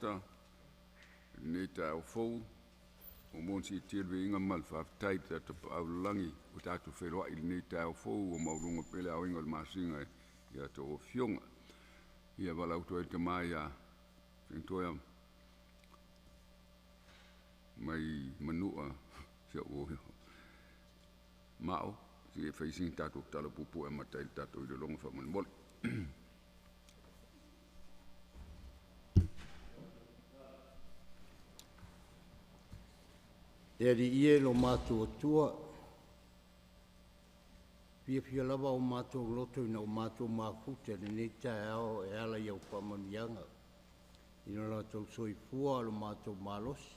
Maota i lenei taeao fou. Ua momoli le siitia le viiga ma le faafetai i le tatou Tapaau i le Lagi ua tatou feiloai i lenei taeao fou ua maualuga pea le aoina o le masina i a outou afioga. Ia, valaau atu ai i le tama ia Faigatoea mai Manua, si o'u ma'o, se i fai sina tatou tala puupuu e amata ai le tatou iloiloga faamolemole. Le Alii e lo matou Atua, e fiafia lava o matou loto ina ua matou mafuta i lenei taeao e ala i au faamanuiaga i lo tatou soifua ma lo matou malosi.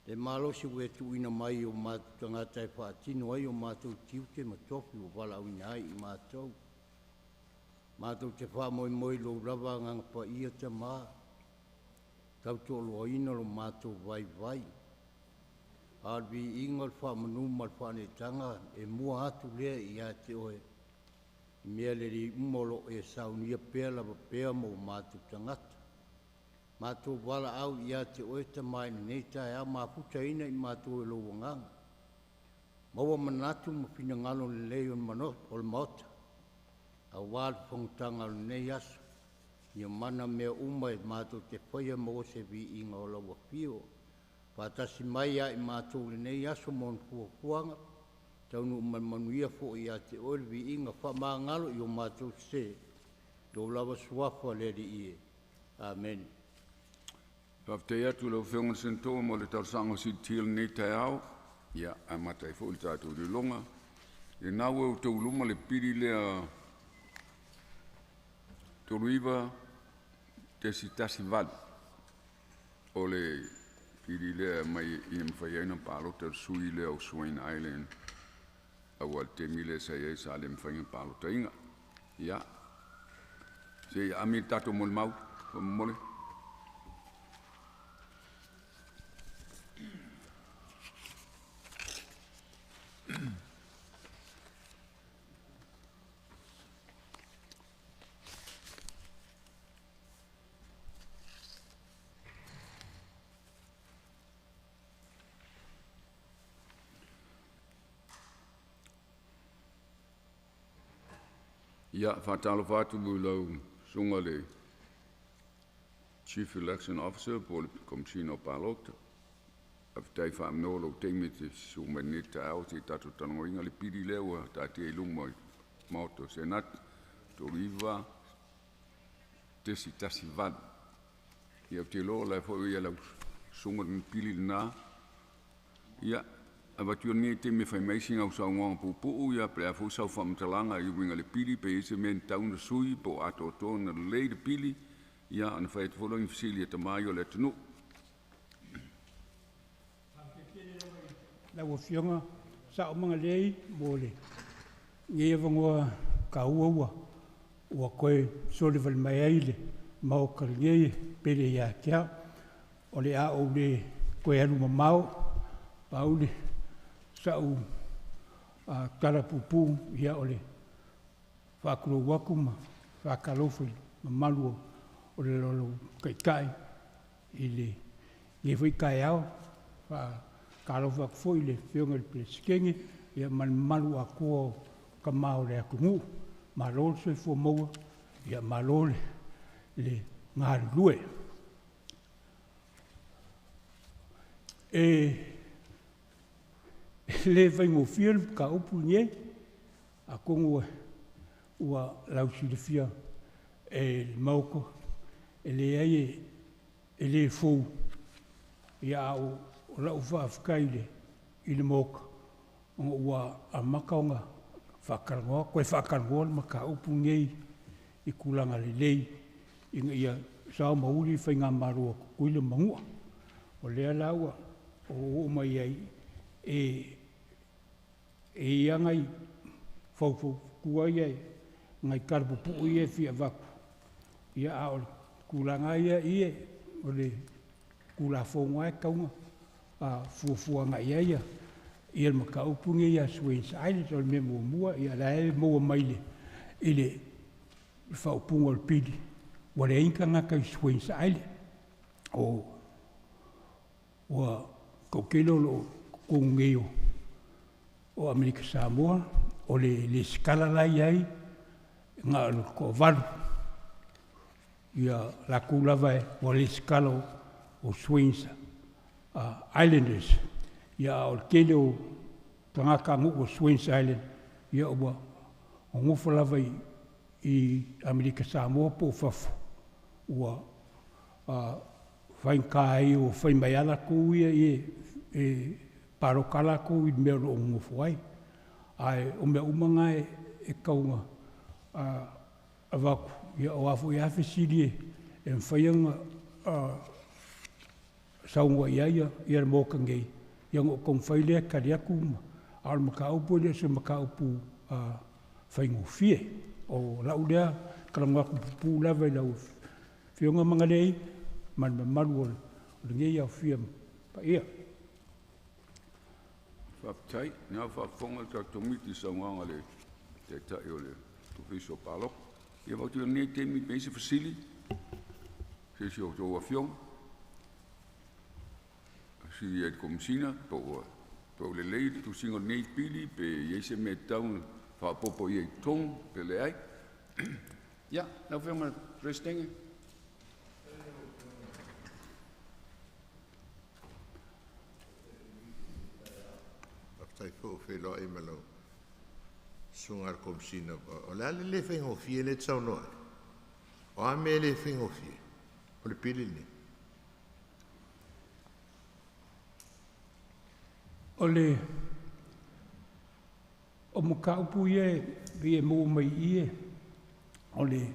Le malosi ua e tuuina mai i o matou tagata e faatino ai o matou tiute ma tofi ua valaauina ai i matou. Matou te faamoemoe i Lou lava Agaga Paia Tama e tautoaluaina lo matou vaivai, a o le viiga o le faamanu ma le faaneetaga e mua atu lea ia te Oe i mea lelei uma o lo o e saunia pea lava pea mo o matou tagata. Matou valaau ia te Oe Tama i lenei taeao, mafutaina i matou e Lou Agaga, maua manatu ma finagalo lelei o le Maota aua le fonotaga o lenei aso. Ia mana mea uma matou te faia, maua se viiga o lau afio faatasi mai ia i matou i lenei aso ma ona fuafuaga, taunuu ma le manuia. Foi ia te Oe le viiga, faamagalo i o matou sese, i Lou lava Suafa le Alii e. Amene. Faafetai atu i lau Afioga i le Senatoa mo le talosaga siitia i lenei taeao, ia amata ai foi le tatou iloiloga. O lena ua i outou luma le pili lea 39.18, o le pili lea e aumai ina ia mafai ai ona palota le sui lea o Swain Island aua o le taimi lea sa i ai sa le mafai ona palotaina. Ia, se i aami le tatou molimau faamolemole. Ia, e faatalofa atu i lau Susuga i le Chief Election Officer po o le Komesina o Palota. Faafetai faamenoa lou taimi e te susu mai i lenei taeao se i tatou talanoaina le pili lea ua taatia i luma o le Maota o Senate 39.18. Ia, ou te iloa o la e foi ua i lau susuga le pili lena. Ia, avatu ia lenei taimi e fai mai ai sina au saunoaga puupuu pe o le a foi sau faamatalaga e uiga i le pili, pe i ai se mea e tatau ona sui po o atoatoa ona lelei le pili, ia ona fai atu foi lea o ni fesili a tama ia o le atunuu. Lau Afioga Saomagalei mo lenei avanoa taua ua toe solivale mai ai le Maota lenei e pele ia te au. O le a ou le toe alu mamao, pau sau tala puupuu, ia o le faatulou atu ma faatalofa i le mamalu o le lavapapale i lenei foi taeao. E faatalofa atu foi i le Afioga i le Peresetene ma le mamalu atoa o tama o le atunuu. Malo le soifua maua, malo le galulue. E le faigofie le mataupu lenei, atonu ua lausilafia e le Maota, e leai e le fou, a o lau faafetai i le Maota ona ua amata ona faatalanoa, toe faatalanoa le mataupu lenei i tulaga lelei ina ia sao ma uli le faigamalo a Tutuila ma Manua. O lea la ua ou oo mai ai, e i ai lava nai faufautua ia, nai tala pupuu ia e fia avatu, a o le tulaga lava ia i, o le Tulafono lava e tatau ona fuafua agai i ai le mataupu lenei ia Swains Island. O le mea muamua, o la e maua mai i le faaupuga o le pili, ua leai ni tagata i Swains Island. O ua toatele o lo o totonu nei o Amerika Samoa, o le resitala la e i ai, na o le toavalu latou lava ua resitala o Swains Islanders. Ia a o le tele o tagatanuu o Swains Island, ia ua nonofo lava i Amerika Samoa po o fafo, ua faigata ai, ua fai mai lava latou ia e palota lava latou i le mea o lo o nonofo ai. Ae o mea uma na e tau ina avatu, ia o a foi lava fesili e mafai ona saunoa i ai le Maota nei, ia ona ou taumafai lea e tali atu. A o le mataupu e le o se mataupu faigofie. O lau lea talanoa atu puupuu lava i lau Afioga Magalei ma le mamalu o lenei aofia paia. Faafetai. O lena ua faafofoga le tatou Komiti i le saunoaga a le Taitai o le Ofisa o Palota. Ia avatu ia lenei taimi pe i ai se fesili a se isi o a outou Afioga, fesili i le Komesina po ua lelei le tusiga o lenei pili, pe i ai se mea e tatau ona faaopoopo i ai i totonu pe leai. Ia, lau Afioga i le Peresetene. Faafetai foi ua feiloai ma lau susuga i le Komesina. O le a le le faigofie lea e te saunoa ai? O a mea e le faigofie o le pili lenei? O mataupu ia e pei e maua mai i i, o le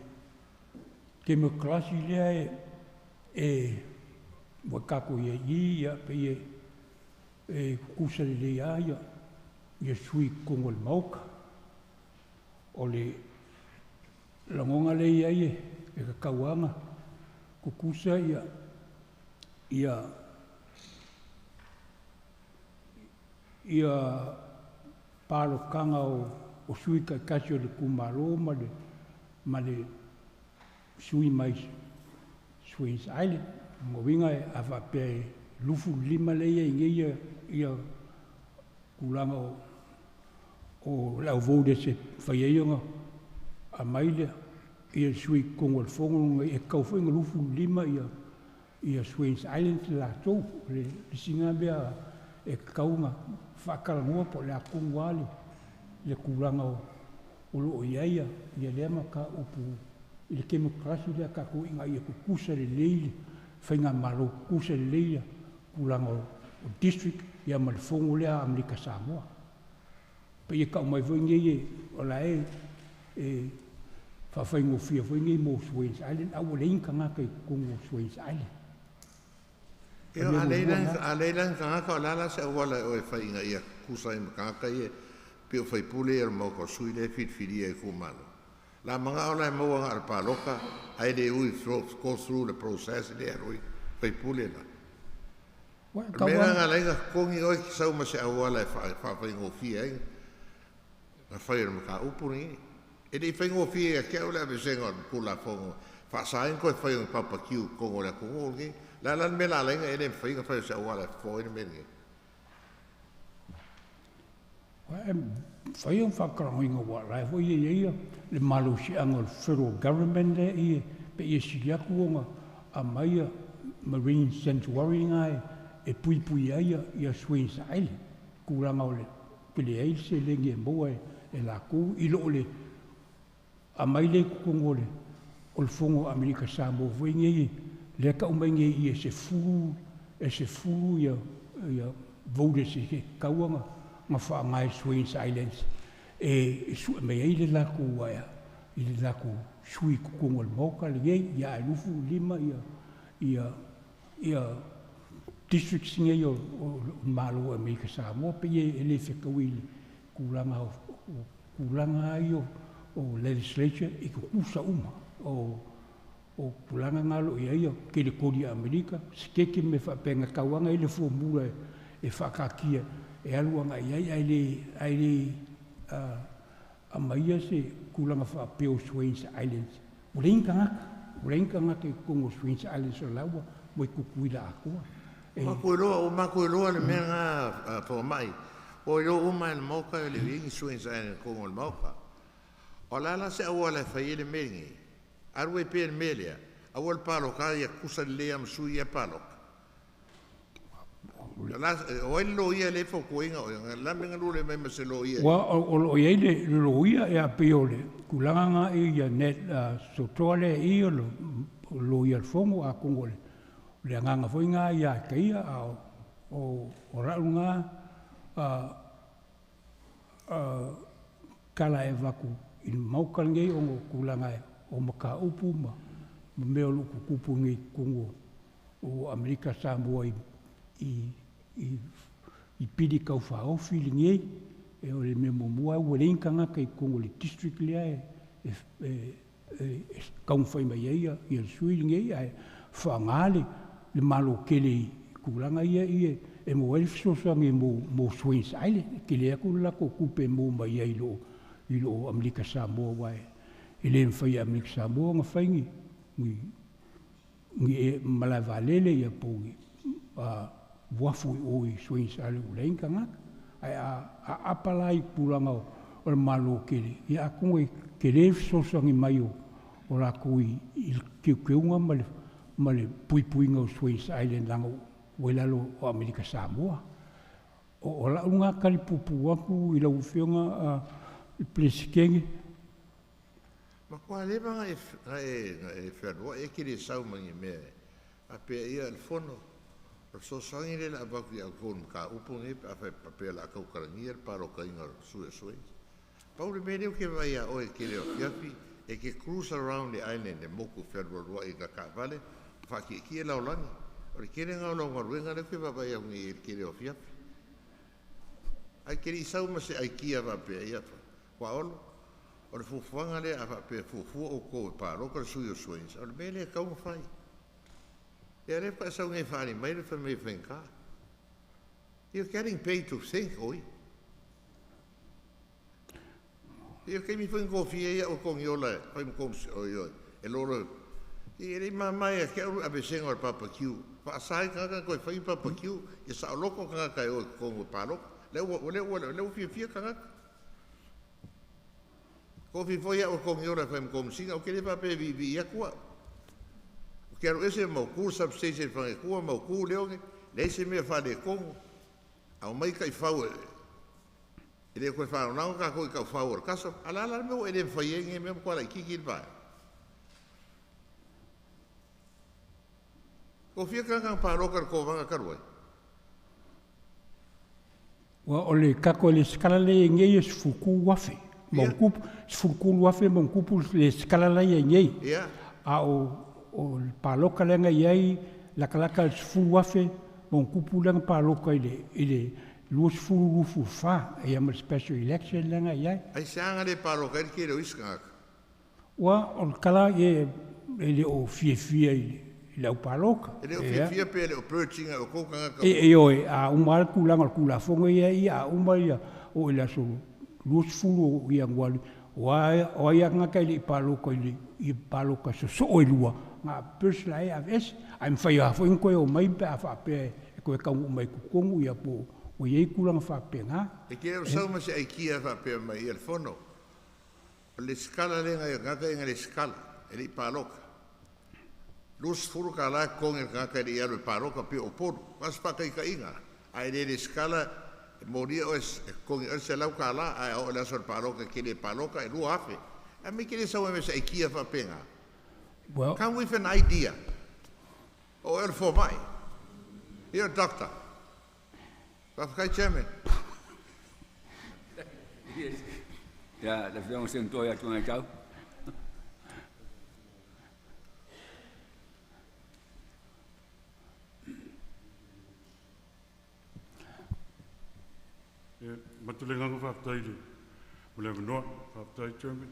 kemokarasi lea e ua tatou i ai i i, ia pei e tutusa lelei lava sui i totonu o le Maota. O le lagona lea e i ai, e tatau lava ona tutusa palotaga o sui taitasi o le itumalo ma le sui mai Swains Island. O lona uiga a faapea e 25 lea e i ai nei ia tulaga o le au voters e mafai ai ona aumai le sui i totonu o le Fono, e tatau foi ona 25 Swains Island latou. O le isi lena mea e tatau ona faatalanoa po o le a tonu lava le tulaga o lo o i ai lea mataupu i le kemokarasi lea a tatou ina ia tutusa lelei le faigamalo, tutusa lelei le tulaga o district ma le fono lea a Amerika Samoa. Pei e tau mai foi nei o la e faafaigofie foi nei mo Swains Island, a ua leai ni tagata i totonu o Swains Island. Ia, a leai la ni tagata, o le a la se auala e oe fai ina ia tutusa ai ma tagata ia pei o faipule ia o le Maota o sui lea e filifilia i itumalo? La manao la e maua na o le palota, ae le ui go through le process lea alu ai faipule la. O le mea la na ala ai ona totogi oe sau ma se auala e faafaigofie ai na fai o le mataupu lenei. E le i faigofie ia te au le aveesega o le Tulafono faasa ai ona toe fai o ni papakiu i totonu o le atunuu lenei. O le a la le mea na ala ai ona e le mafai ona fai o se auala e fofo ai le mea lenei? E mafai ona faatalanoaina aua o la e foi e i ai le malosiaga o le federal government lea e pei e sili atu ona aumai marine sanctuary na e puipui ai Swains Island, tulaga o le tele ai le seleni e maua e latou i lo le aumai lea i totonu o le Fono a Amerika Samoa foi nei, lea e tau mai nei e 10 ia voters e tatau ona faaaoga e Swains Islands e sue mai ai le latou sui i totonu o le Maota lenei, ae 25 districts nei o le Malo o Amerika Samoa. Pei e le fetaui i le tulaga lava ia o legislature e tutusa uma. O tulaga na o lo o i ai keletoli a Amerika, Setete ma mea faapena, e tatau lava ona i ai le formula e faataatia e alu agai i ai, ae le aumaia se tulaga faapea o Swains Islands, ua leai ni tagata. Ua leai ni tagata i totonu o Swains Islands o la ua ua i Tutuila atoa. E Ua matou iloa le mea lena fomai. Ua iloa uma e le Maota e le o i ai ni Swains Island i totonu o le Maota. O le a la se auala e fai ai le mea lenei? Alu ai pea i le mea lea, aua le paloka ia tutusa lelei lava ma sui ia e paloka. O ai le loia lea e fautuaina oe? O le a le mea na lua le omai ai ma se loia? Ua o lo o i ai le loia, ia pei o le tulaga lena ia Ned Sotoa lea e i, o le loia a le Fono, atonu o le agaga foi lena ia te ia, a o lau lena tala e avatu i le Maota lenei ona o tulaga o mataupu ma mea o lo o tutupu nei i totonu o Amerika Samoa i pili tau faaofi lenei. E o le mea muamua ua leai ni tagata i totonu o le district lea e taumafai mai ai le sui lenei, ae faaaoga le Malo tele i tulaga ia e maua ai le fesoasoani mo Swains Island. E tele atu le latou tupe e maua mai ai i lo Amerika Samoa, aua e le mafai e Amerika Samoa ona fai ni malaevaalele ia po o ni uafu i o i Swains Island ua leai ni tagata. Ae a aapa la i tulaga o le Malo tele, ia atonu e tele le fesoasoani mai o latou i le teuteuga ma le puipuiga o Swains Island leaga ua i lalo o Amerika Samoa. O lau lena tali puupuu atu i lau Afioga i le Peresetene. Matua leva ona e fealuai e te le sau ma ni mea e faapea ia le fono. O le fesoasoani lea o le a avatu ia outou i le mataupu lenei pe a faapea o le a tautalagia le palotaina o le sui o Swains. Pau le mea lea ou te vaai ia oe i le tele o afiafi, e te cruise around the island, le motu fealualuai i taavale, faatietie lalolagi. O le tele lena o lau galuega lea ou te vaavaai atu nei i le tele o afiafi. Ae te le i sau ma se aikia faapea ia Faaolo. O le fuafuaga lea a faapea e fuafua outou e paloka le sui o Swains, o le mea lea e tatau ona fai. Ia lea faatoa sau nei e faaali mai le fai mai e faigata. You're getting paid to think, oi. Ia o le taimi foi na tofia ai au e Togiola e fai ma oi, e lolo e le i mama ia te au le aveesega o le barbecue. Faasa ai tagata ona toe fai ni barbecue, ia saoloto tagata e o i totonu e paloka. Lea ua lea ua lea ua fiafia tagata. Tofi foi au e Togiola e fai ma Komesina, ou te le faapea e viivii atu au. Ou te alu ese ma mautu le substation i Fagatua, mautu Leone, leai se mea faaletonu. Aumai taifau e le toe faalogologo tatou i taufau o le custom. A o le a la le mea ua e le mafai ai lenei mea matua laitiiti le vaega? Tofia tagata na palota i le Kovana talu ai. Ua o le tatou resitala lea e i ai nei e 13,000 ma ona tupu, 13,000 ma ona tupu le resitala la e i ai nei. A o le palota lea na i ai latalata i le 10,000 ma ona tupu lea na palota i le 2024, ia ma le special election lea na i ai. Aisea na le palota ai le tele o isi tagata? Ua o le tala e le o fiafia i le au palota. E le o fiafia pe le o purge ina e outou tagata? E ioe, a uma lava le tulaga o le Tulafono ia ia, a uma ia oo i le aso 20 o Ianuari, o ai lava tagata e le i palota i palota sosoo e lua, na purge la e aveese. Ae mafai lava foi ona toe omai pe a faapea e toe taunuu mai i totonu ia po ua i ai tulaga faapena. E te le o sau ma se aikia faapea mai ia le fono. O le lesitala lea na tagata ia na lesitala, e le i palota. $20 e totogi e le tagata e le i alu e palota pei o Upolu. Na o se faataitaiga, a e le lesitala e molia oe e totogi e oe le $100, ae a oo i le aso o le palota e te le palota e $2,000. Ae mai te le sau ai ma se aikia faapena. Well, come with an idea. O oe o le fomai. You're a doctor. Faafetai, Chairman. Ia, le Afioga Senator ia Tuigatau. E avatu le agaga faafetai mo le avanoa. Faafetai, Chairman.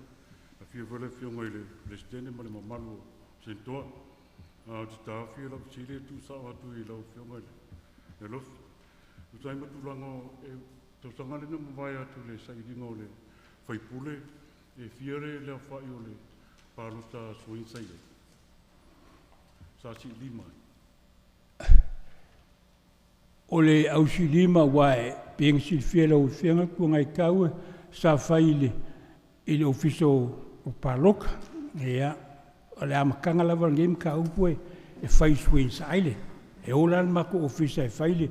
Afio foi le Afioga i le Peresetene ma le mamalu o Senatoa. Ou te taofi o lau fesili e tuusao atu i lau Afioga i le Alofi. Tusa ai ma tulaga o e tausaga lea na mavae atu i le sailiga o le faipule, e fia le aofai o le palota suain sa i ai? sa siilima ai? O le ausilima ua e pei ona silafia e lau Afioga le tuanai e sa fai i le Ofisa o Palota. Ia, o le amataga lava o lenei mataupu e fai i Swains Island. E o la le matou ofisa e fai le,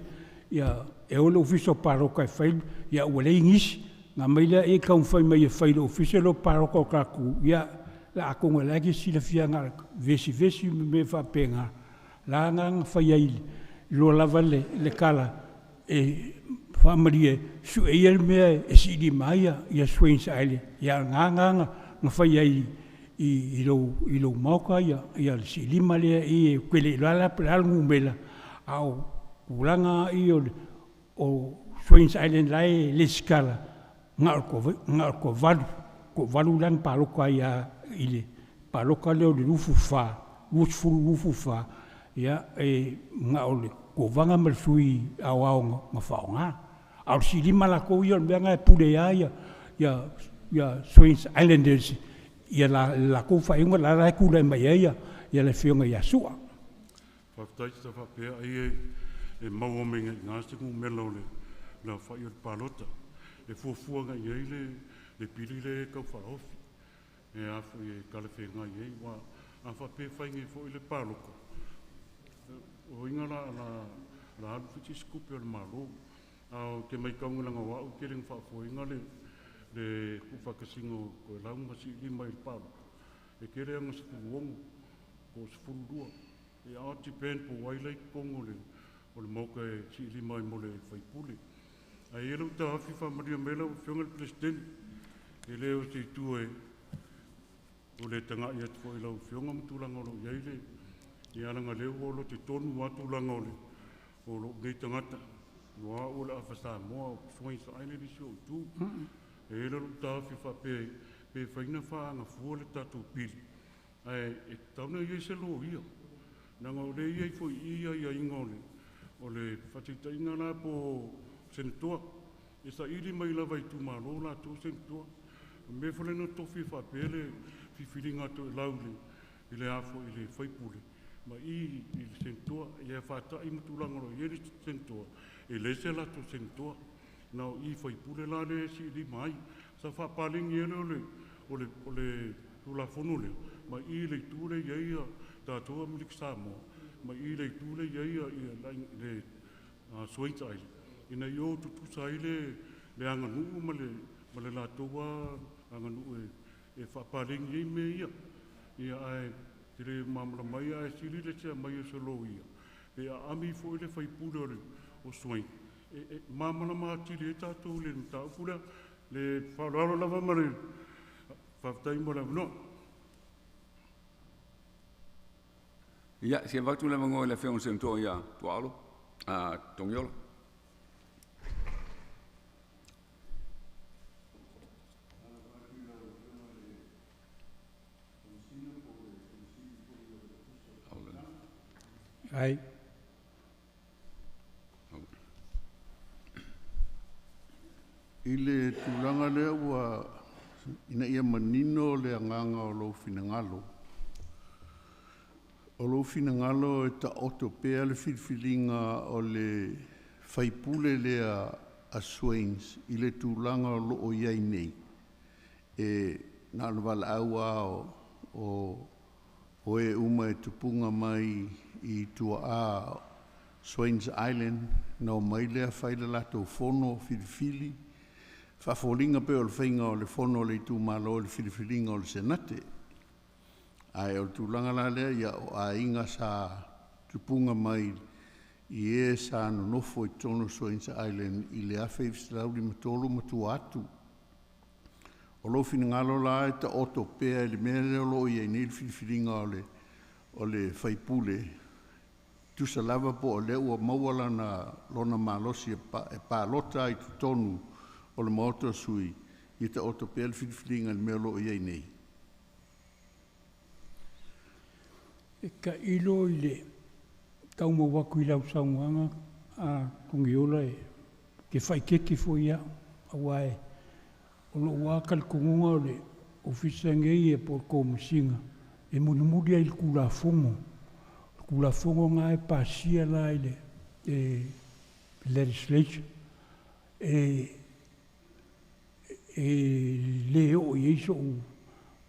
ia, e o le Ofisa o Palota e fai, ia ua leai nisi, ona aumai lea e taumafai mai e fai i le Ofisa lea o Palota o tatou, ia atonu o la e te silafia na o le vesivesi ma mea faapena, la na fai ai loa lava le tala e faamalie, sue ia le mea e siilima ai ia Swains Island, ia o lena na fai ai i lou maota le siilima lea i i, ou te le iloa la po o le a le numera, a o tulaga lava ia o Swains Island la e resitala, na o le toavalu, toavalu la na palota ai lava i le palota lea o le 24, 2024, ia na o le Kovana ma le Sui Aoao na faaaoga. A o le siilima latou ia o le mea lena e pule lava Swains Islanders i le latou faaiuga, la la e tulai mai ai le Afioga ia Su'a. Faafetai. Sa faapea ai e maua mai i ina se numera o le aofai o le palota e fuafua agai i ai le pili lea e tau faaofi e a foi e talafeagai ai, aua a faapea e fai nei foi le palota, o iga la alu foi se isi tupe a le Malo. Ae ou te matauina leaga o au e tele ina faafoeina le tuufaatasiga o Toelau ma siilima i le palota, e tele lava ina 16 po o 12. E all depend po o ai la e i totonu o le maota e siilima ai mo le faipule. Ae i ai lou taofi, faamalie mai lau Afioga i le Peresetene, e le o se itu e o le tagai atu foi i lau Afioga ma tulaga o lo o i ai le ia leaga o lea ua lotetonu lava tulaga o lou nei tagata, o au o le afa Samoa, o Swains Island le isi ou itu. E i ai la lou taofi faapea, pe fai ona faaagafua le tatou pili, ae e tatau ona i ai se loia, leaga o lea e i ai foi i i aiaiga o le faataitaiga la po o Senatoa, e saili mai lava i itumalo latou Senatoa. O le mea foi lea na tofi faapea le filifiliga a Toelau i le a foi i le faipule ma i i le Senatoa, ia faata'i ma tulaga o lo o i ai le Senatoa, e leai se latou Senatoa, na o i faipule la lea e siilima ai. Sa faapaleni ai lea o le Tulafono lea mai i le itu lea e i ai tatou Amerika Samoa ma i le itu lea e i ai le Swains Island, ina ia o tutusa ai le aganuu ma le latou aganuu e faapaleni ai mea ia. Ia ae te le malamalama ai, ae sili le tea mai o se loia, pe aami foi le faipule o Swains, e malamalama atili ai tatou i le mataupu lea. Le faaaloalo lava ma le faafetai mo le avanoa. Ia, se avatu le avanoa i le Afioga i le Senator ia Tuaolo Togiola. Ai. I le tulaga lea ua ina ia manino le agaga o lou finagalo. O lou finagalo e taoto pea le filifiliga o le faipule lea a Swains i le tulaga o lo o i ai nei. E na ona valaau lava o e uma e tupuga mai i tuaa Swains Island, na omai lea fai le latou fono filifili, faafoliga pei o le faiga o le fono a le itumalo i le filifiliga o le Senate. Ae o le tulaga la lea, ia o aiga sa tupuga mai i e sa nonofo i totonu o Swains Island i le 1953 ma tua atu. O lou finagalo la e taoto pea i le mea lea o lo o i ai nei le filifiliga o le faipule, tusa lava po o lea ua maua lona malosi e palota ai i totonu o le Maota o Sui, ia taoto pea le filifiliga i le mea o lo o i ai nei. E tailo i le tau maua atu i lau saunoaga a Togiola e te faaeteete foi au, aua o lou lava talitonuga o le Ofisa lenei po o le Komesina e mulimuli lava i le Tulafono. Tulafono na e pasia la i le legislature e lē oo i ai so'u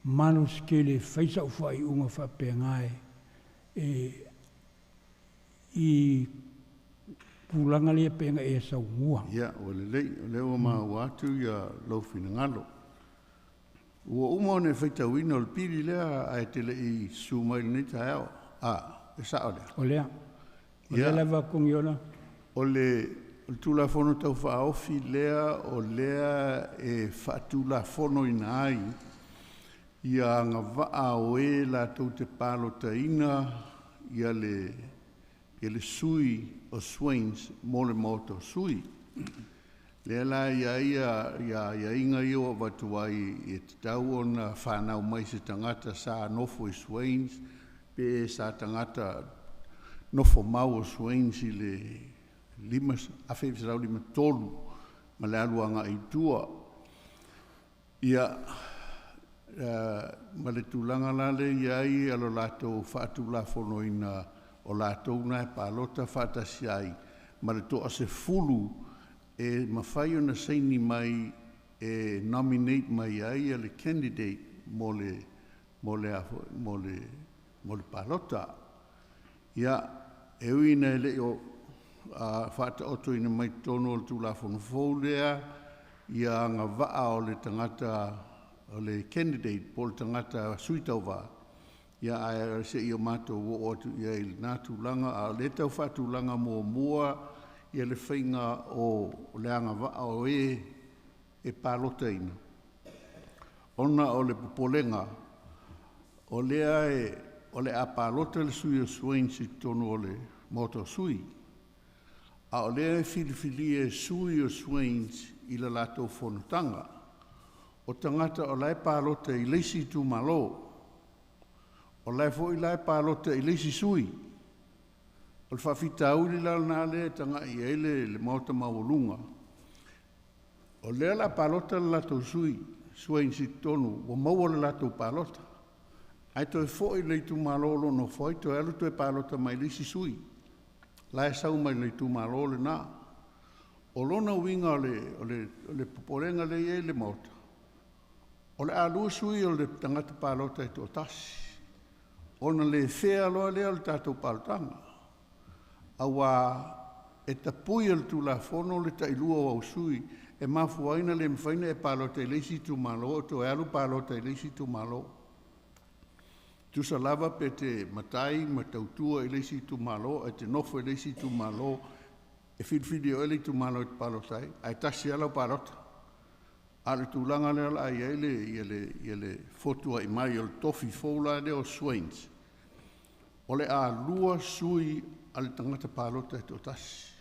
malosi tele e fai sa'u faaiuga faapena e i tulaga lea pei ona e saunoa. Ia, ua lelei, o lea ua maua atu ia lou finagalo. Ua uma ona e faitauina o le pili lea ae te lei susu mai i lenei taeao. A, e sao lea? O lea. O lea lava Kogiola. O le Tulafono Tau Faaofi lea o lea e faatulafonoina ai ia agavaa o e latou te palotaina ia le sui o Swains mo le Maota o Sui. Lea la e i ai ia aiaiga ia ua avatu ai e tatau ona fanau mai se tagata sa nofo i Swains pe sa tagata nofo mau o Swains i le 1953 ma le alu agai i tua. Ia, ma le tulaga la lea e i ai lo latou faatulafonoina o latou na e palota faatasi ai ma le toasefulu e mafai ona saini mai e nominate mai ai le candidate mo le palota. Ia, e ui ina e le o faataotoina mai totonu o le Tulafono fou lea ia agavaa o le tagata o le candidate po o le tagata sui tauva, ia ae se i o matou oo atu i ai i lena tulaga, a o lea e tau faatulaga muamua le faiga o le agavaa o e e palotaina, ona o le popolega o lea o le a palota le sui o Swains i totonu o le Maota o Sui, a o lea e filifilia e sui o Swains i le latou fonotaga. O tagata o la e palota i le isi itumalo, o la e foi la e palota i le isi sui. O le faafitauli la lena lea e tagai i ai le Maota maualuga, o lea o le a palota le latou sui Swains i totonu ua maua le latou palota, ae toe foi i le itumalo o lo o nofo ai toe alu toe palota mai i le isi sui la e sau mai le itumalo lena. O lona uiga o le popolega lea e i ai le Maota, o le a lua sui o le tagata palota e toatasi, ona le fea loa lea o le tatou palotaga, aua e tapui e le Tulafono le tailua o au sui e mafua ai ona le mafai ona e palota i le isi itumalo e toe alu palota i le isi itumalo. Tusa lava pe te matai ma tautua i le isi itumalo ae te nofo i le isi itumalo, e filifili e oe le itumalo e te palota ai, ae tasi lava lau palota. A o le tulaga lea o le a i ai le fotuai mai o le tofi fou la lea o Swains, o le a lua sui a le tagata palota e toatasi.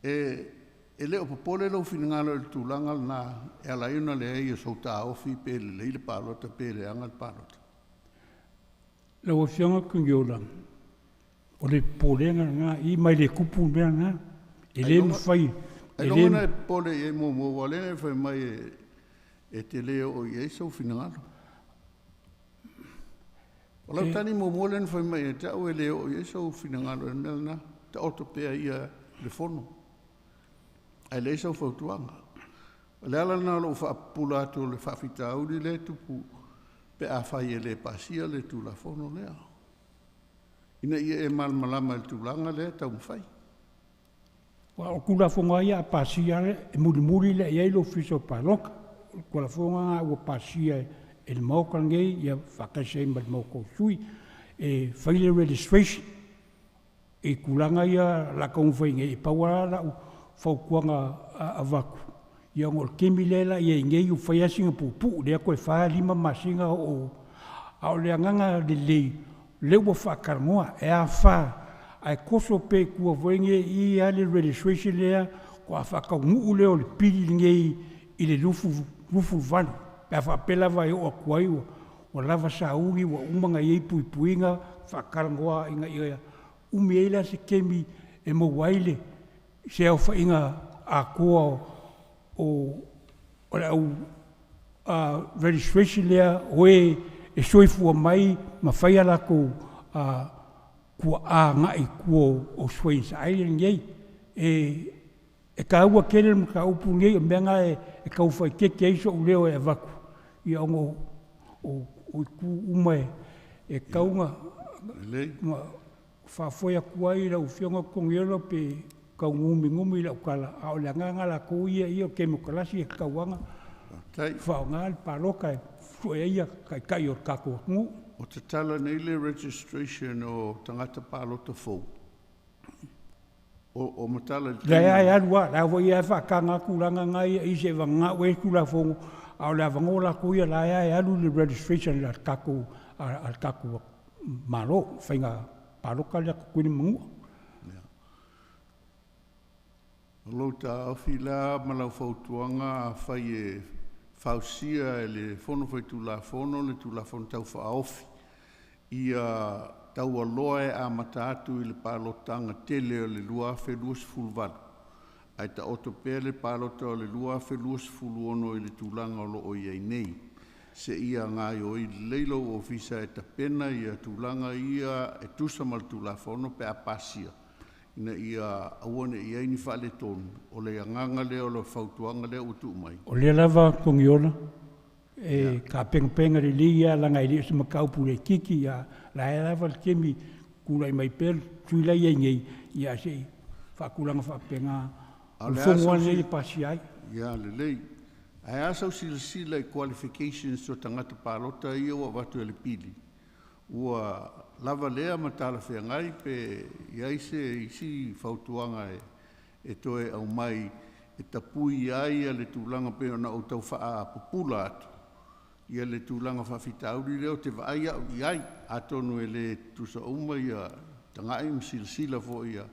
E le o popole lou finagalo i le tulaga lena e ala ai ona leai o sou taofi pe lelei le palota pe leaga le palota? Lau Afioga Togiola, o le popolega lena i mai le tupu le mea lena. E le mafai. E logona e popole i ai muamua, ua lea e fai mai e te le oo i ai sou finagalo. O lau tali muamua lea na fai mai ia te au e le oo i ai sou finagalo i le mea lena, taoto pea ia le fono, ae leai sau fautuaga. O le ala lena o lou faapupula atu o le faafitauli lea e tupu pe afai e le pasia le Tulafono lea, ina ia e malamalama i le tulaga lea e taumafai. Aua o Tulafono lava ia a pasia e mulimuli lea i ai le Ofisa o Palota. O le Tulafono lena ua pasia e le Maota lenei ia faatasi ai ma le Maota o Sui e fai le registration i tulaga ia o le a taumafai nei. E pau lava lau fautuaga avatu, ia ona o le taimi lea la i ai nei ua fai lava sina puupuu lea toe 4, 5 masina oo. A o le agaga lelei, lea ua faatalanoa e afa ae toso pea i tua foi nei i i le registration lea faatoa faataunuu lea o le pili lenei i le 28, pe a faapea lava e oo atu ai ua lava sauni ua uma ona i ai puipuiga faatalanoa ina ia umi ai la se taimi e maua ai se aofaiga atoa o le au registration lea o e soifua mai ma fai a latou tua'a aga'i i tua o Swains Island nei. E taua tele le mataupu lenei, o le mea lena e tau faaeteete ai so'u leo e avatu, ia ona o itu uma e tatau ona faafoe atu ai lau Afioga Togiola pe tau numinumi lau tala, a o le agaga latou ia ia o Temokarasi e tatau lava ona faaaoga le palota e sue ai taitai o le tatou atunuu. O tatala nei le registration o tagata palota fou. O matala i le Lea e alu lava, la foi e faataga atu tulaga na ia i seivagana ua i ai le Tulafono, a o le avanoa latou ia la e alu le registration a le tatou Malo, faiga palota lea a Tutuila ma Manua. O lou taofi la ma lau fautuaga, afai e fausia e le Fono Faitulafono le Tulafono Tau Faaofi ia taualoa e amata atu i le palotaga tele o le 2028 ae taoto pea le palota o le 2026 i le tulaga o lo o i ai nei, seia gaoioi lelei lou ofisa e tapena tulaga ia e tusa ma le Tulafono pe a pasia, ina ia aua ne i i ai ni faaletonu. O le agaga lea o le fautuaga lea ua tuu mai. O lea lava Togiola e tapenapena lelei lava leaga e le o se mataupu laitiiti, a o la e lava le taimi e tulai mai pea le sui usufono la e i ai nei, ae se i faatulaga faapena. O le fono lava lenei e pasia ai. Ia lelei. Ae a sau silasila i qualifications o tagata palota ia ua avatu e le pili, ua lava lea ma talafeagai pe i ai se isi fautuaga e toe aumai e tapui ai le tulaga pei ona ou tau faapupula atu ia le tulaga faafitauli lea ou te vaai au i ai, atonu e le tutusa uma ia tagai ma silasila foi ia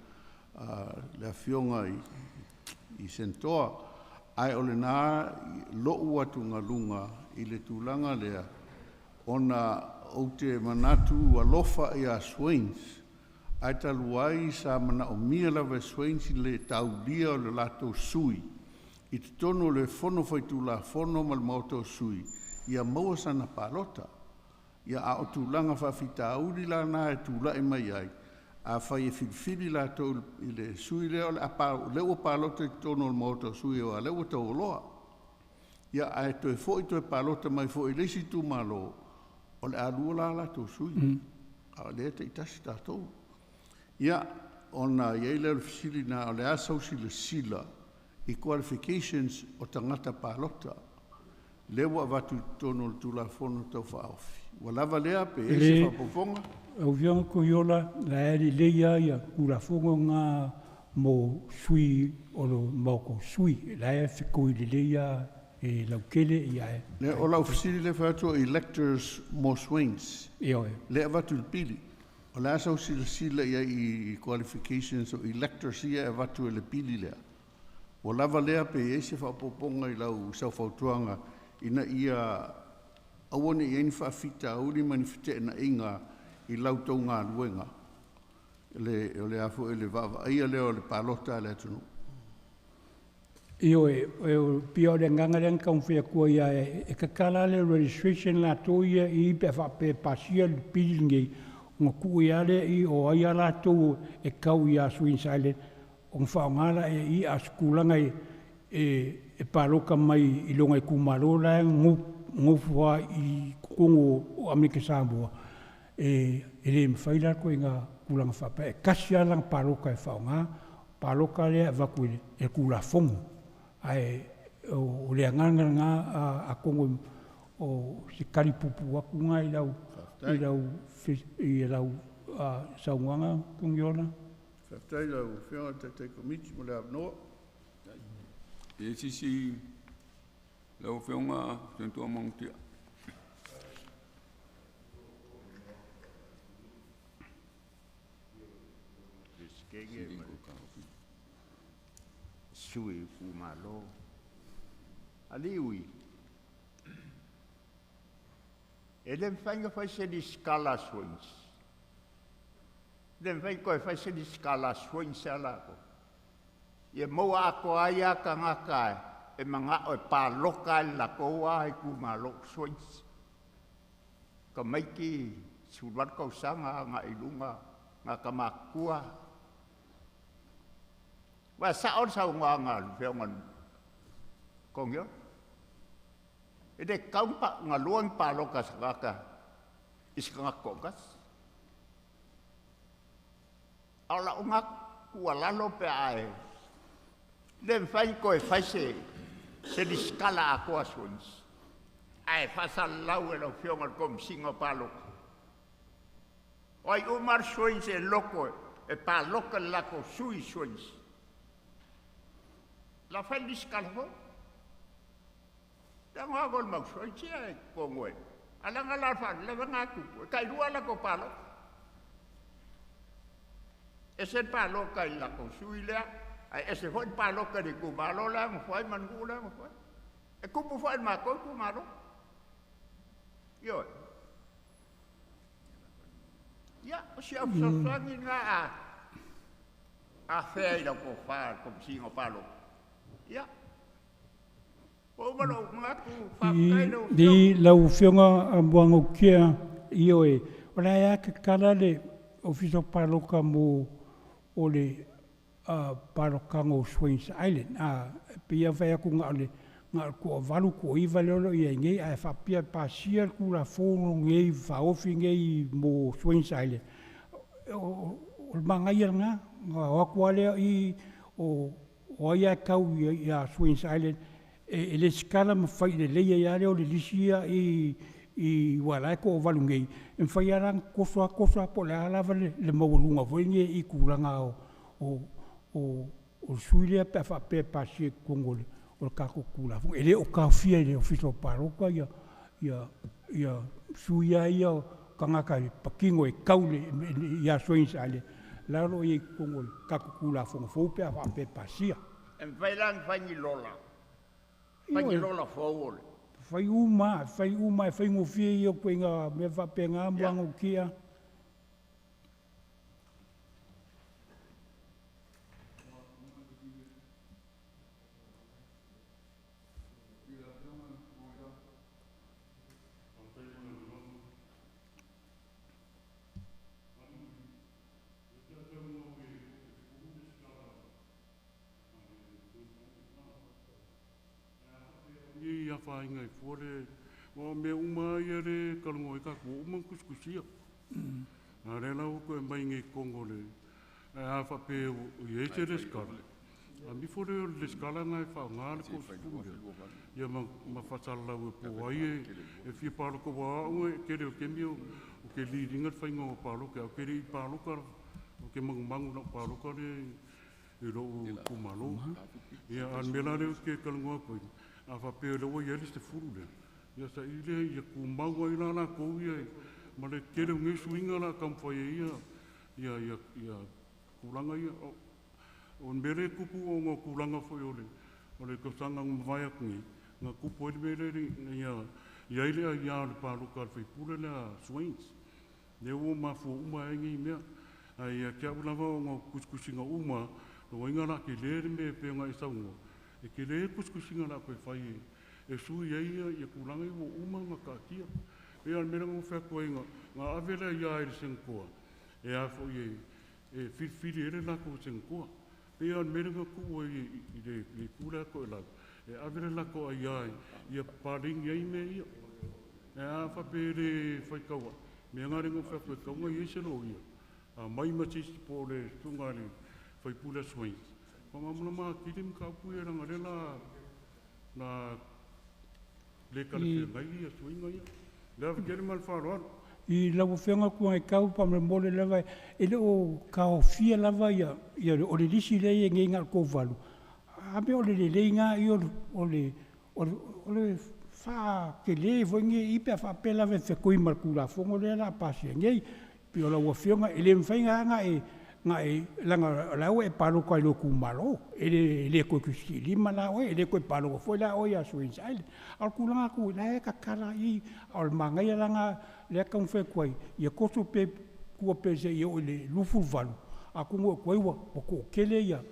le Afioga i Senatoa, ae o lena lo'u atugaluga i le tulaga lea ona ou te manatu alofa ia Swains, ae talu ai sa manaomia lava e Swains le taulia o le latou sui i totonu o le Fono Faitulafono ma le Maota o Sui ia maua sana palota. Ia, a o tulaga faafitauli la na e tulai mai ai, afai e filifili latou i le sui lea o lea ua palota i totonu o le Maota o Sui aua o lea ua taualoa, ia ae toe foi toe palota mai foi i le isi itumalo, o le a lua la latou sui, a o lea e taitasi tatou. Ia, ona i ai lea o le fesili lena, o le a sau silasila i qualifications o tagata palota lea ua avatu i totonu o le Tulafono Tau Faaofi, ua lava lea pe i ai se faaopoopoga? Lau Afioga Togiola, la e lelei lava ia Tulafono na mo sui o le Maota o Sui, la e fetui lelei lava e lautele ia e. O lau fesili lea e fai atu o electors mo Swains. Ioe. Lea e avatu i le pili. O le a sau silasila i ai i qualifications o electors ia e avatu e le pili lea? Ua lava lea pe i ai se faaopoopoga i lau sau fautuaga ina ia aua ne i i ai ni faafitauli ma ni feteenaiga i la outou galuega o le a foi le vaavaaia lea o le palota a le atunuu. Ioe, e pei o le agaga lea na taumafai atu ai, e tatala le registration latou ia i pe a faapea e pasia le pili lenei, ona tuu ai lava lea i o ai lava latou e tau ia Swains Island ona faaaoga lea i, a o se tulaga e palota mai i lona itumalo la e nofo lava i totonu o Amerika Samoa, e le mafai la le ituaiga tulaga faapea. E tasi lava lana palota e faaaoga, palota lea e avatu e le Tulafono. Ae o le agaga lena, atonu o se tali puupuu atu lena i lau saunoaga Togiola. Faafetai i lau Afioga i le Taitai Komiti mo le avanoa. E sisi lau Afioga Senatoa Manutia. Sui itumalo. Alii e le mafai ona fai se lesitala a Swains. E le mafai ona toe fai se lesitala a Swains a latou. Ia maua atoa ai lava tagata e manao e palota i le latou lava itumalo Swains. Tamaiti 18 tausaga agai i luga tagata matutua. Ua sao le saunoaga a le Afioga i le Koneola. E le tatau ona lua ni palota a se tagata i se tagata toatasi. A o lau na tuualalo pe a e le mafai ona toe fai se resitala atoa a Swains ae faasalalau e lau Afioga i le Komesina o Palota, o ai uma lava le Swains e loto e palota i le latou sui i Swains, o le a fai le resitala fou. E anoano le mau Swains ia i totonu e… Ae leaga la o le faalavelave lena e tupu, e tailua a latou palota. E ese le palota i le latou sui lea, ae ese foi le palota i le itumalo la e nofo ai ma le nuu la e nofo ai. E tupu foi i le matou itumalo. Ioe. Ia, o si au fesoasoani lena a afea i lau tofa i le Komesina o Palota. Ia, ua uma lou manatu, faafetai i lau Afioga. I lau Afioga Muagututia, ioe, o la e lava tatala le Ofisa o Palota mo o le palotaga o Swains Island. E pei lava ona fai atu na o le toavalu toaiva lea o lo o i ai nei, ae faapea e pasia le Tulafono lenei Faaofi lenei mo Swains Island, o le manaia lena, ona o atu lava lea i o ai lava e tau ia Swains Island e resitala ma fai lelei ai lava lea o le lisi ia i aua o la e toavalu nei, e mafai lava la ona toso lava toso lava po o le a lava le maualuga foi lenei i tulaga o sui ia pe a faapea e pasia i totonu o le tatou Tulafono. E le o taofia e le Ofisa o Palota sui lava ia o tagata e patino e tau ia Swains Island, o la e o lo o i ai i totonu o le tatou Tulafono fou pe a faapea e pasia. E mafai la ona fai ni lola, fai ni lola fou o le… Fai uma lava, fai uma, e faigofie ia o ituaiga mea faapena Muagututia. Nei afaina ai fua le aua o mea uma lava ia lea e talanoa ai tatou ua uma ona tusitusia. A o lea la ua toe aumai nei i totonu o le… Ae a faapea ua i ai se resitala, aveifo lea o le resitala lena e faaaoga le 30 lea, ia ma faasalalau po o ai e fia palota aua o au o le tele o taimi ou te lead ina le faiga o palota ou te le i palota lava, ou te manumanu i lau palota lea i lou itumalo. Ia a o le mea la lea ou te talanoa atu ai, a faapea o lea ua i ai le 10 lea, ia saili lea ia tumau ai la latou ia ma le tele o nei suiga o le a taumafai ai ia tulaga ia. O le mea lea e tupu ona o tulaga foi o le tausaga na mavae atu nei, na tupu ai le mea lea ina ia i ai le aia o le palota a le sui usufono lea a Swains, lea ua mafua uma ai nei mea. Ae ia te au lava ona o tusitusiga uma lava, lona uiga o le a tele le mea e pei ona e saunoa, e tele le tusitusiga o le a toe fai e sui ai tulaga ia ua uma ona taatia. E pei la o le mea lea na ou fai atu ai, na ave le aia i le Senatoa e a foi e filifili ai le latou Senatoa. E pei la o le mea lea na tuu ai i le itu lea a Toelau, e ave le latou aia ia paleni ai mea ia. Ae a faapea e le faitau a'u, o le mea lena na ou fai atu ai e tatau ona i ai se loia, aumai ma se isi po o le susuga i le sui usufono a Swains, faamalamalama atili mataupu ia leaga o lea o le a le talafeagai suiga ia. Le ava tele ma le faaaloalo. I lau Afioga Tuiaikau, faamolemole lava, e le o taofia lava ia o le lisi lea e i ai nei na o le toavalu, a mea o le lelei lena o le faatele foi lenei pe a faapea lava e fetui ma le Tulafono lea o le a pasia nei. Pei o lau Afioga, e le mafai la ona e leaga o la e ua e palota i lou itumalo, e le toe tusitilima la oe, e le toe palota foi la oe ia Swains Island. A o le tulaga atu o la e tatala i i, a o le manaia la lena lea e taumafai atu ai, ia toso pea i tua pei seia oo i le 28, atonu o tuai ua toatele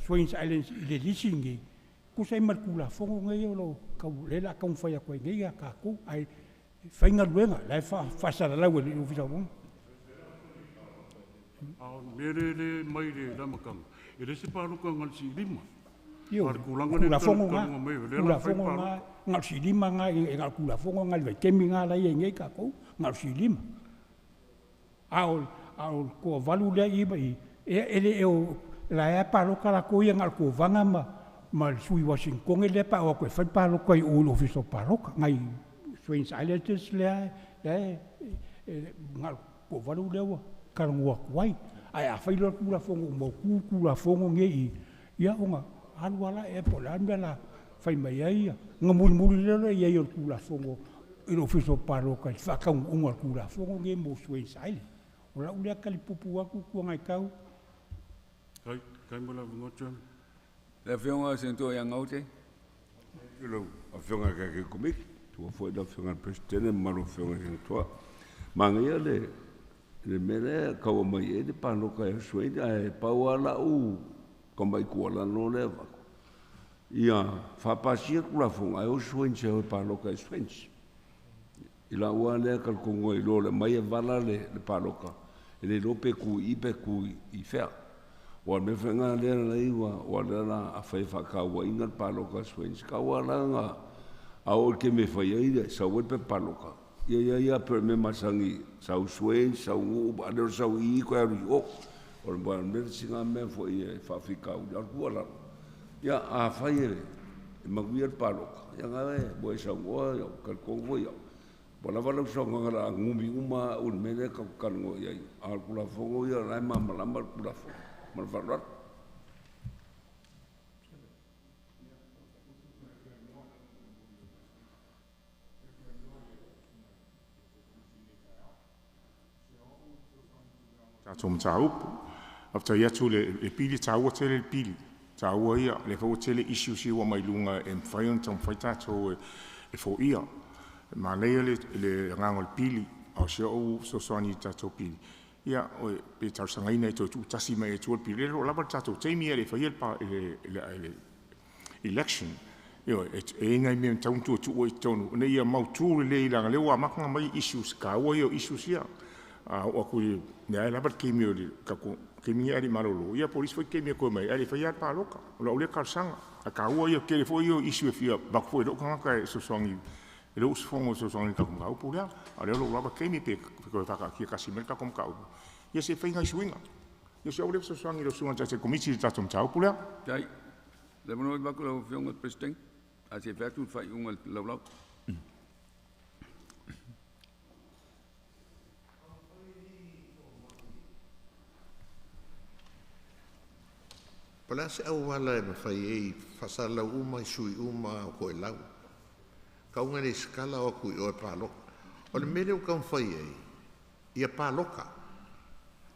Swains Island i le lisi lenei, tusa ai ma le Tulafono lenei o lo o tau, lea o le a taumafai atu ai nei tatou. Ae Faigaluega la e faasalalau e le Ofisa o A o le mea lea mai le amataga, e le se paloka na o le siilima. Ioe, A o le tulaga lea e Tulafono talanoa na, mai, o lea o le a fai le Tulafono palota. na, na o le siilima na, e na o le Tulafono na i le vaitaimi na la e i ai nei tatou, na o le siilima. A o le toavalu lea i i ma i, ia e le o, o la e lava e palota latou ia na o le Kovana ma le sui Uasinitone lea pe a o atu e fai le palota i o i le Ofisa o Palota, nai Swains Islanders lea e na o le toavalu lea ua talanoa atu ai. Ae afai loa Tulafono ua mautu Tulafono nei i i, ia ona alu lava lea po o le a le mea o le a fai mai ai ia, ona mulimuli loa lea i ai o le Tulafono i le Ofisa o Palota i le faataunuuga o le Tulafono lenei mo Swains Island. O lau lea tali puupuu atu Tuanaittau. Faafetai mo le avanoa Chairman. Le Afioga i le Senator ia Gaute. I lau Afioga i le Taitai Komiti, matua foi lau Afioga i le Peresetene ma le mamalu o Afioga i Senatoa. Manaia le mea lea e tau aumai ai le paloka e oso ai, ae pau lava lau tamai tuualalo lea e avatu, ia faapasia le Tulafono ae o Swains e o e palota i Swains. I lau lava lea talitonuga i lo le aumai e vala le palota, e le iloa pe tu i i pe tu i fea. Aua o le mea foi lena lea na ala ai aua o lea o le a fai e faatauaina le palota a Swains, e tatau lava la ona a oo i le taimi e fai ai sau ai le pepa palota, ia i ai lava pei o le mea masani, sau Swains, sau Nuu, a le o le sau i i toe alu i o. O le mea le isi lena mea foi e faafitauli, a o le tuualalo, ia afai e manuia le palota, ia lena ua e saunoa, ou te talitonu foi au, ua lava lau saunoaga o le a numi uma lava au i le mea lea tatou te talanoa i ai, a o le Tulafono ia o la e malamalama le Tulafono. Ma le faaaloalo. Tatou mataupu. Faafetai atu i le pili, e taua tele le pili, taua ia, o lea foi ua tele issues ia ua aumai i luga e mafai ona taumafai tatou e foia. E manaia le agaga o le pili, a o si au fesoasoani i le tatou pili, ia pe talosagaina e toe tuutasi mai lava i tua le pili, o lo o lava le tatou taimi ae le i faia le election. Ioe, e i ai nai mea e tatau ona toe tuu ai i totonu ina ia mautu lelei, leaga o lea ua amata ona aumai issues taua ia o issues ia. A oo atu i lea e lava le taimi o le tatou taimi lenei a le i malolo, ia po o le isi foi taimi e toe aumai ai ae le i faia lava le palota. O lau lea talosaga, ae taua ia, o le tele foi ia o issue e fia avatu foi e lou tagata e fesoasoani e lou usufono e fesoasoani i le tatou mataupu lea. A o lea o lo o lava taimi pe toe faataatia tasi mai le tatou mataupu, ia se i fai nai suiga. Ia o si au lea fesoasoani i lau Susuga i le Taitai Komiti i le tatou mataupu lea. Faafetai. Le avanoa i lau Afioga i le Peresetene, ae se i fai atu le faaiuga i le laulau. Po o le a se auala e mafai ai faasalalau uma i sui uma o Toelau. Tau ina lesitala o atu i o e palota. O le mea lea ua taumafai ai, ia palota.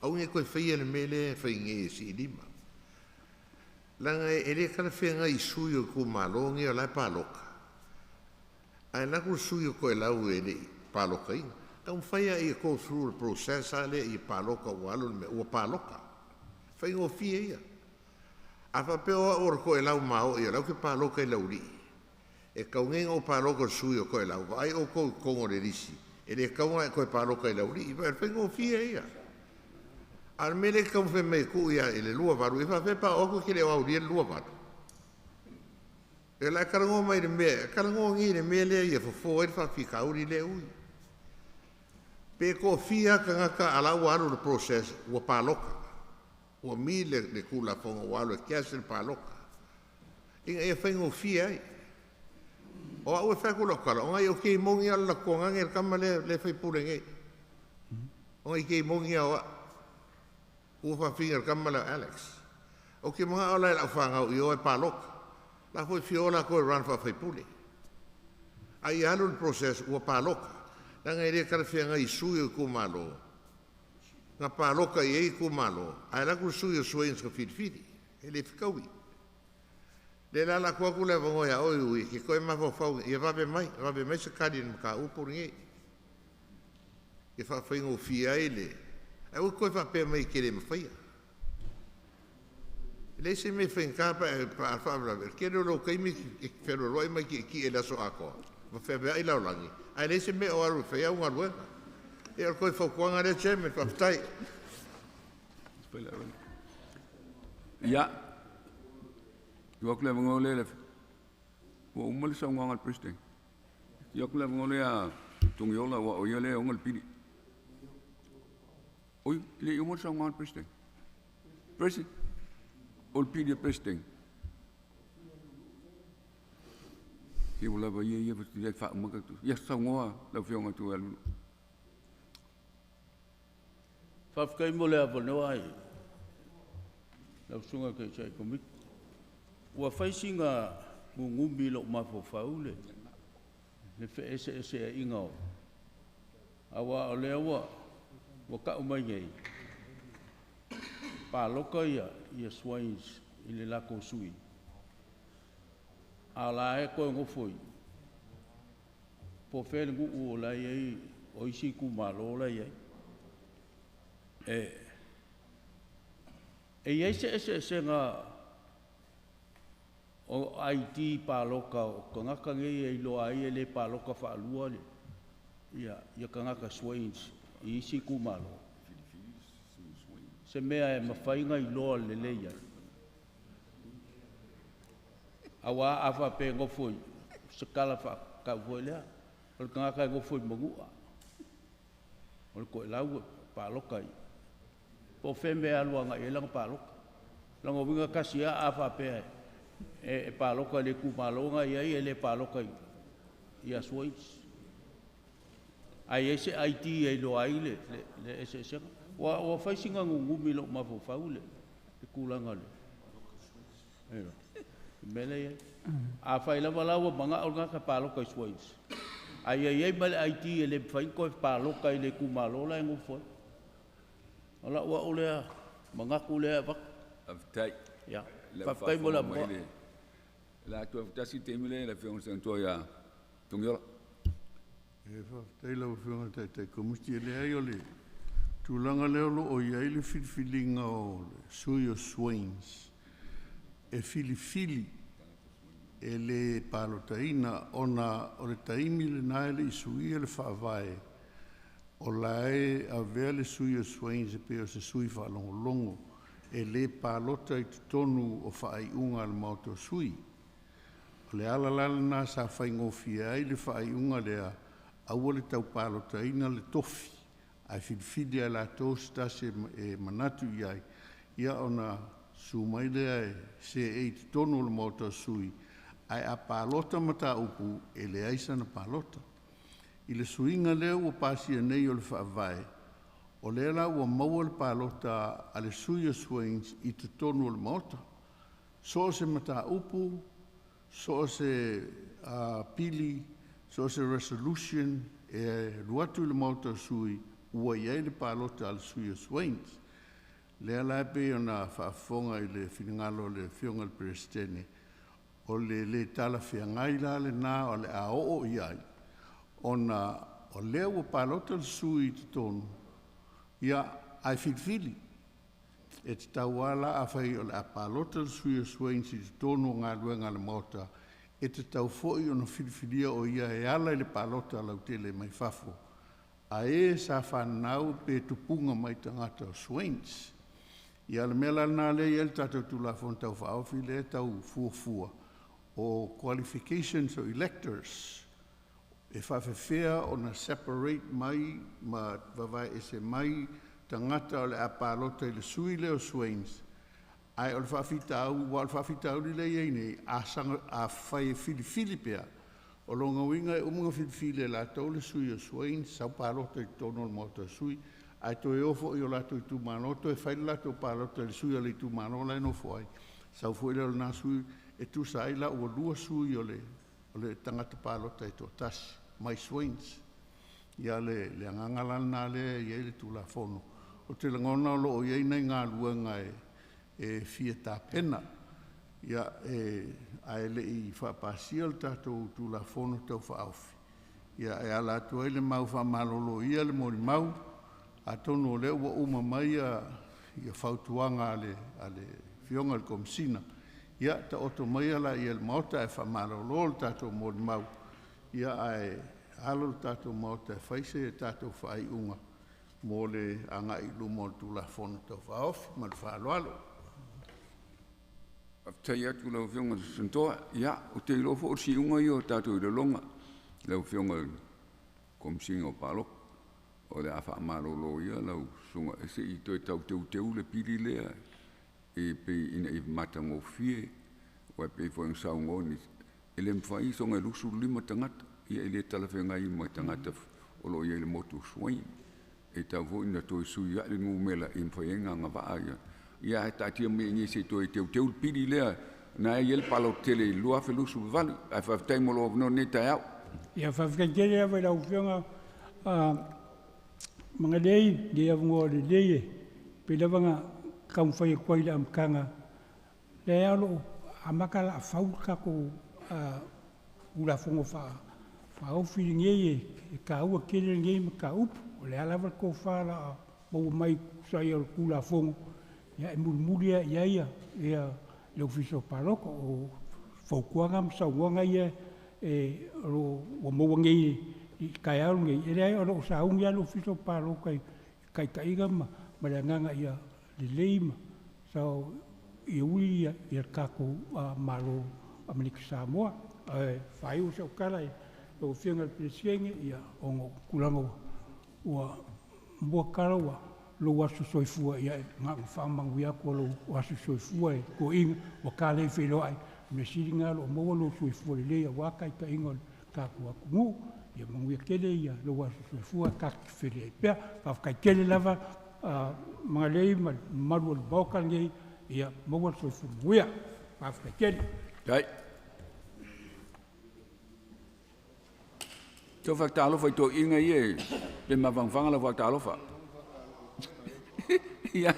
Aua ne i toe faia le mea lea e fai nei e siilima. Leaga e le talafeagai i sui o itumalo nei o la e palota, ae alu atu le sui o Toelau e le i palotaina. Taumafai lava ia go through le process lea ia palota ua alu le mea ua palota. Faigofie ia. A faapea o au o le Toelau maoi o la ou te palota i Laulii, e tatau nei ona ou palota i le sui o Toelau, vaai outou i totonu o le lisi, e le tatau ona e toe palota i Laulii, o le faigofie ia. A o le mea lea e taumafai mai e tuu ia i le 28, e faapefea pe a oo atu e te le o aulia le 28. E la e talanoa mai i le mea, talanoa nei i le mea lea ia fofo ai le faafitauli lea ui. Pe toafia tagata a la ua alu le process ua palota. Ua mi le Tulafono ua alu e cancel le palota. Ina ia faigofie ai. O au e fai atu lau tala, ona i o kei mongi ala la tuangange le tama lea le faipule nei. Ona i kei mongi au a. Ua faafiga le tama lea o Alex. O ke mga o la e lau whangau i o e palota. La foi fia o la koe run faafaipule. Ai alu le process ua palota. Leaga e le talafeagai i sui o itumalo. Na palota i ai itumalo, ae alu atu le sui o Swains ka filifili. E le fetaui. Le la la atu le avanoa ia oe ui, ke koe mafaufau, ia vave mai se tali i le mataupu lenei. Ia faafaigofie ai le... Ae ua koe faapea mai ke le mafaia. E leai se mea e faigata pe a faalavelave. O le tele o lou taimi e fealualuai ma e tietie i le aso atoa. ma feavea'i lalolagi, ae leai se mea o alu e fai au galuega. Ia o le toe fautuaga lea, Chairman, faafetai. Ia, tuu atu le avanoa lea ua uma le saunoaga a le President. Tuu atu le avanoa lea ia Togiola aua o ia lea e ona le pili. Oi, e le i uma le saunoaga a le President. President, o le pili a le President. Se ua lava ia ia faauma tatou. Ia saunoa lau Afioga Tuialulo. Faafetai mo le avanoa i lau Susuga i le Taitai Komiti. Ua fai sina gugumi i lou mafaufau le feeseeseaiga o aua o lea ua tau mai nei, palota ia Swains i le latou sui, a o la e toe nofo i po o fea le nuu o la e i ai o isi itumalo la e i ai. E i ai se eseesega o ID palota o tagata nei e iloa ai e le palota faalua ia tagata Swains i isi itumalo. Se mea e mafai ona iloa lelei ai. Aua a faapea e nofo i se tala faatatau foi lea, o le tagata e nofo i Manua, o le toelau e palota i, po o fea le mea e alu agai i ai lana palota. O lona uiga e tasi lava, a faapea e palota i le itumalo na e i ai, e le palota ia Swains. Ae i ai se ID e iloa ai le eseesega. Ua fai sina nunumi i lou mafaufau le tulaga le mea lea e i ai. Afai lava la ua manao le tagata e palota i Swains, ae ia i ai ma le ID e le mafai ona toe palota i le itumalo la e nofo ai. O lau au lea manatu lea e avatu. Faafetai. Ia, Le faafetai mo le faafofoga mai avanoa. Le a toe tasi le taimi lea i le Afioga i le Senator ia Togiola. E faafetai lau Afioga i le Taitai Komiti, e leai o le tulaga lea o lo o i ai le filifiliga o le sui o Swains e filifili e le palotaina ona o le taimi lena e le i suia le faavae o la e avea le sui o Swains e pei o se sui faalogologo e le palota i totonu o faaiuga a le Maota o Sui. O le ala la lena sa faigofie ai le faaiuga lea, aua le tau palotaina le tofi, ae filifili lava e latou se tasi e manatu i ai, ia ona susu mai lea e seei i totonu o le Maota o Sui, ae a palota mataupu, e leai sana palota. I le suiga lea ua pasia nei o le faavae, o lea la ua maua le palota a le sui o Swains i totonu o le Maota. So o se mataupu, so o se pili, so o se resolution e alu atu i le Maota o Sui, ua i ai le palota a le sui o Swains. Lea la e pei ona faafofoga i le finagalo o le Afioga i le Peresetene, o le le talafeagai la lena o le a oo i ai, ona o lea ua palota le sui i totonu, ia, ae filifili. E tatau lava la afai o le a palota le sui o Swains i totonu o galuega a le Maota, e tatau foi ona filifilia o ia e ala i le palota lautele mai fafo, a e sa fanau pe tupuga mai tagata o Swains. Ia o le mea la lena lea e i ai le tatou Tulafono Tau Faaofi lea e tau fuafua, o qualifications o electors, e faafefea ona separate mai ma vavaeese mai tagata o le a palota i le sui lea o Swains, ae o le faafitauli, aua o le faafitauli lea e i ai nei, a fai e filifili pea, o lona uiga e uma ona filifili e latou le sui o Swains, sau palota i totonu o le Maota o Sui, ae toe o foi i o latou itumalo toe fai le latou palota i le sui o le itumalo la e nofo ai, sau foi lea o lena sui, e tusa ai la ua 2 sui o le tagata palota e toatasi mai Swains. Ia le agaga la lena lea e i ai le Tulafono. O te lagona o lo o i ai nai galuega e fia tapena, ia, ae le i faapasia le tatou Tulafono Tau Faaofi, ia, e ala atu ai le mau faamalolo ia le molimau, atonu o lea ua uma mai ia fautuaga a le Afioga i le Komesina, ia taoto maia la i le Maota ae faamalolo le tatou molimau Ia ae alo le tatou Maota e fai se tatou faaiuga mo le agai i luma o le Tulafono Tau Faaofi. Ma le faaaloalo. Faafetai atu lau Afioga i le Senatoa. Ia, ou te iloa foi o le siuga ia o tatou iloiloga lau Afioga i le Komesina o Palota. O le a faamalolo ia lau susuga se i toe tau teuteu le pili lea e pei ina ia matagofie, aua e pei foi ona saunoa nisi, e le mafai soona 25 tagata, ia e le talafeagai ma tagata o lo o i ai i le motu o Suain. E tatau foi ona toe sui a'i le numera ia mafai ai ona agavaa ia. Ia ae taatia mai i inei se i toe teuteu le pili lea na e i ai le palota tele i le 2028. Ae faafetai mo lou avanoa i lenei taeao. Ia faafetai tele lava i lau Afioga Magalei, lenei avanoa lelei e pei lava ona taumafai atu ai i le amataga, lea o lo o amata laafau le tatou Tulafono Faaofi lenei, e taua tele lenei mataupu. O le a lava le tofa o le a maua mai e tusa ai o le Tulafono, ia e mulimuli lava i ai le Ofisa o Palota. O fautuaga ma saunoaga ia o lo o ua maua nei i le taeao lenei, e leai o lo o sauni lava le Ofisa o Palota i taitaiga ma le agaga ia lelei ma ia ui le tatou Malo o Amerika Samoa. Ae faaiu sau tala i lau Afioga i le Peresetene, ia, ona o tulaga ua mua tala ua lou aso soifua, ia na ona faamanuia atu o lou aso soifua i toeaiina ua ta le feiloai. O le mea sili lena o lo o maua lou soifua lelei aua taitaiga o le tatou atunuu. Ia manuia tele lou aso soifua, tatou te feiloai pea. Faafetai tele lava Magalei ma le mamalu o le Maota lenei, ia maua le soifua manuia. Faafetai tele. Faafetai. Tau faatalofa i toeaiina ia pe mafanafana lau faatalofa. Ia.